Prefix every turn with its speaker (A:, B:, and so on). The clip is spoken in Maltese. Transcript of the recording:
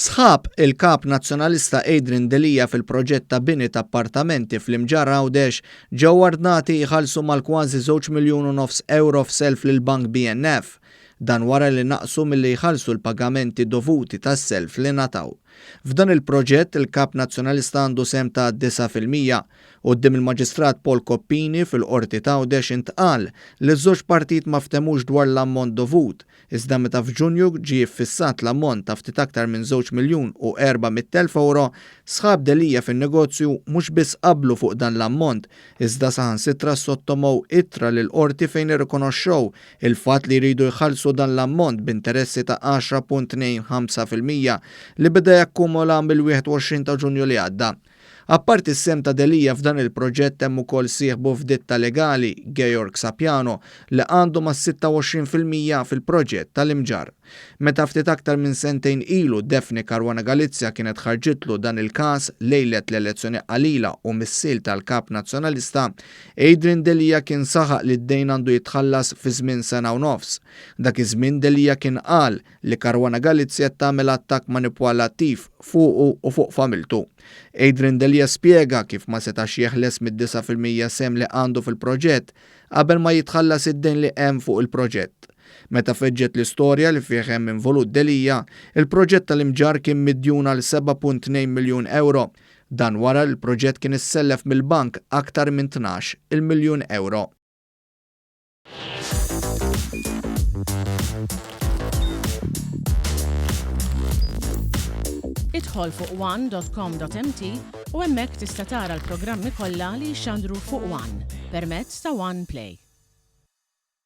A: Sħab il-Kap Nazzjonalista Adrian Delia fil-proġett ta' bini ta' appartamenti fl-Imġarr Għawdex ġew ordnati jħallsu mal-kważi żewġ miljun u nofs ewro f'self lill-Bank BNF. Dan wara li naqsu milli jħallsu l-pagamenti dovuti tas-self li ngħataw. F'dan il-proġett, il-Kap Nazzjonalista għandu sehem ta' 9%. Quddiem il-Maġistrat Paul Coppini fil-Qorti t'Għawdex intqal li ż-żewġ partit ma ftehmux dwar l-ammont dovut, iżda meta f'Ġunju ġie ffissat l-ammont ta' ftit aktar minn żewġ miljun u 400,000 ewro, sħab Delia fin-negozju mhux biss qablu fuq dan l-ammont, iżda saħansitra ssottomow ittra lill-Qorti fejn irrikonoxxew il-fatt li jridu jħallsu dan l-ammont b'interessi ta' 10.25% li beda jakkumula mill-21 ta' Ġunju li għadda. Apparti s-sehem ta' Delia f'dan il-proġett hemm ukoll sieħbu f'ditta legali, Georg Sapiano, li għandu mas-26% fil-proġett tal-Imġarr. Meta ftit aktar minn sentejn ilu Daphne Caruana Galizia kienet ħarġitlu dan il-każ lejlet l-elezzjoni qalila u missiel tal-Kap Nazzjonalista, Adrian Delia kien saħaq li d-dejn għandu jitħallas fi żmien sena u nofs. Dak iż-żmien Delia kien qal li Caruana Galizia qed tagħmel attakk manipualattiv fuqu u fuq familtu. Adrian Delia spjega kif ma setax jeħles mid-9% sehem li għandu fil-proġett qabel ma jitħallas id-dejn li hemm fuq il-proġett. Meta feġġet l-istorja li fih hemm involut Delia, il-proġett tal-Imġarr kien midjun għal 7.2 miljun ewro. Dan wara li l-proġett kien issellef mill-bank aktar minn 12 il miljun ewro.
B: Idħol fuq one.com.mt u hemmhekk tista' tara l-programmi kollha li jixxandru fuq One permezz ta' One Play.